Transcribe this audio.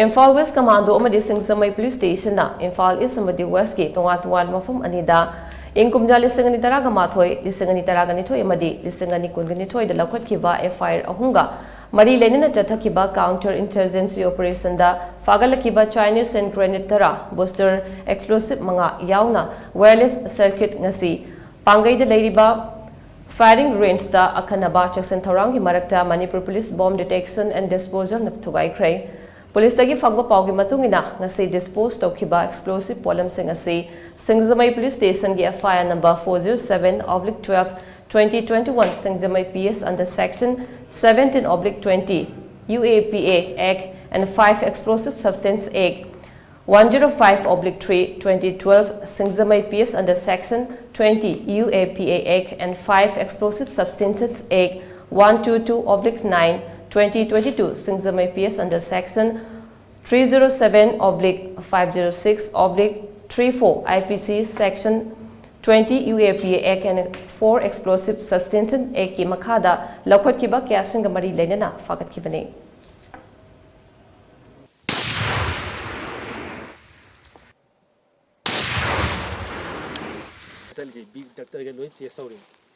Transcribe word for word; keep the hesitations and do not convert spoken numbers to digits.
Imphal west commando ꯑꯃꯗꯤ ꯁꯤꯡꯖꯃꯩ police ꯁ꯭ꯇꯦꯁꯟꯅ Imphal ꯏꯁ ꯑꯃꯗꯤ ꯋꯦꯁꯀꯤ ꯇꯣꯉꯥꯟ ꯇꯣꯉꯥꯟꯕ ꯃꯐꯝ ꯑꯅꯤꯗ ꯏꯪ ꯀꯨꯝꯖꯥ ꯂꯤꯁꯤꯡ ꯑꯅꯤ ꯇꯔꯥꯒ ꯃꯥꯊꯣꯏ, ꯂꯤꯁꯤꯡ ꯑꯅꯤ ꯇꯔꯥꯒ ꯅꯤꯊꯣꯏ ꯑꯃꯗꯤ ꯂꯤꯁꯤꯡ ꯑꯅꯤ ꯀꯨꯟꯒ ꯅꯤꯊꯣꯏꯗ ꯂꯧꯈꯠꯈꯤꯕ ꯑꯦꯐ ꯑꯥꯏ ꯑꯥꯔ ꯑꯍꯨꯝꯒ ꯃꯔꯤ ꯂꯩꯅꯅ ꯆꯠꯊꯈꯤꯕ ꯀꯥꯎꯟꯇꯔ ꯏꯟꯁꯔꯖꯦꯟꯁꯤ ꯑꯣꯄꯔꯦꯁꯟꯗ ꯐꯥꯒꯠꯂꯛꯈꯤꯕ ꯆꯥꯏꯅꯤꯁ ꯍꯦꯟ ꯒ꯭ꯔꯦꯅꯦꯗ ꯇꯔꯥ, ꯕꯨꯁꯇꯔ ꯑꯦꯛꯁꯄ꯭ꯂꯣꯁꯤꯚ ꯃꯉꯥ ꯌꯥꯎꯅ ꯋꯥꯌꯔꯂꯦꯁ ꯁꯔꯀꯤꯠ ꯉꯁꯤ ꯄꯥꯡꯒꯩꯗ ꯂꯩꯔꯤꯕ ꯐꯥꯌꯔꯤꯡ ꯔꯦꯟꯖꯇ ꯑꯈꯟꯅꯕ ꯆꯦꯛꯁꯤꯟ ꯊꯧꯔꯥꯡꯒꯤ ꯃꯔꯛꯇ Manipur police bomb detection and ꯗꯤꯁꯄꯣꯖꯦꯜꯅ ꯊꯨꯒꯥꯏꯈ꯭ꯔꯦ꯫ ꯄꯨꯂꯤꯁꯇꯒꯤ ꯐꯪꯕ ꯄꯥꯎꯒꯤ ꯃꯇꯨꯡ ꯏꯟꯅ, ꯉꯁꯤ ꯗꯤꯁꯄꯣꯖ ꯇꯧꯈꯤꯕ ꯑꯦꯛꯁꯄ꯭ꯂꯣꯁꯤꯚ ꯄꯣꯠꯂꯝꯁꯤꯡ ꯑꯁꯤ ꯁꯤꯡꯖꯃꯩ ꯄꯨꯂꯤꯁ ꯁ꯭ꯇꯦꯁꯟꯒꯤ F I R number four zero seven oblique twelve twenty twenty one, Singjamei P S under section seventeen oblique twenty U A P A Act and five Explosive Substance Act, one zero five oblique three twenty twelve, Singzamai P S under section twenty U A P A Act and five Explosive Substances Act, one two two oblique nine twenty twenty two, Singzamai P S under section three zero seven oblique five zero six oblique three four I P C section twenty U A P A Act and four Explosive Substances Act ꯀꯤ ꯃꯈꯥꯗ ꯂꯧꯈꯠꯈꯤꯕ ꯀꯌꯥꯁꯤꯡꯒ ꯃꯔꯤ ꯂꯩꯅꯅ ꯐꯥꯒꯠꯈꯤꯕꯅꯤ꯫ ꯆꯠꯂꯤꯁꯦ B ꯗꯥꯛꯇꯔꯒ ꯂꯣꯏ test ꯇꯧꯔꯤꯅꯤ꯫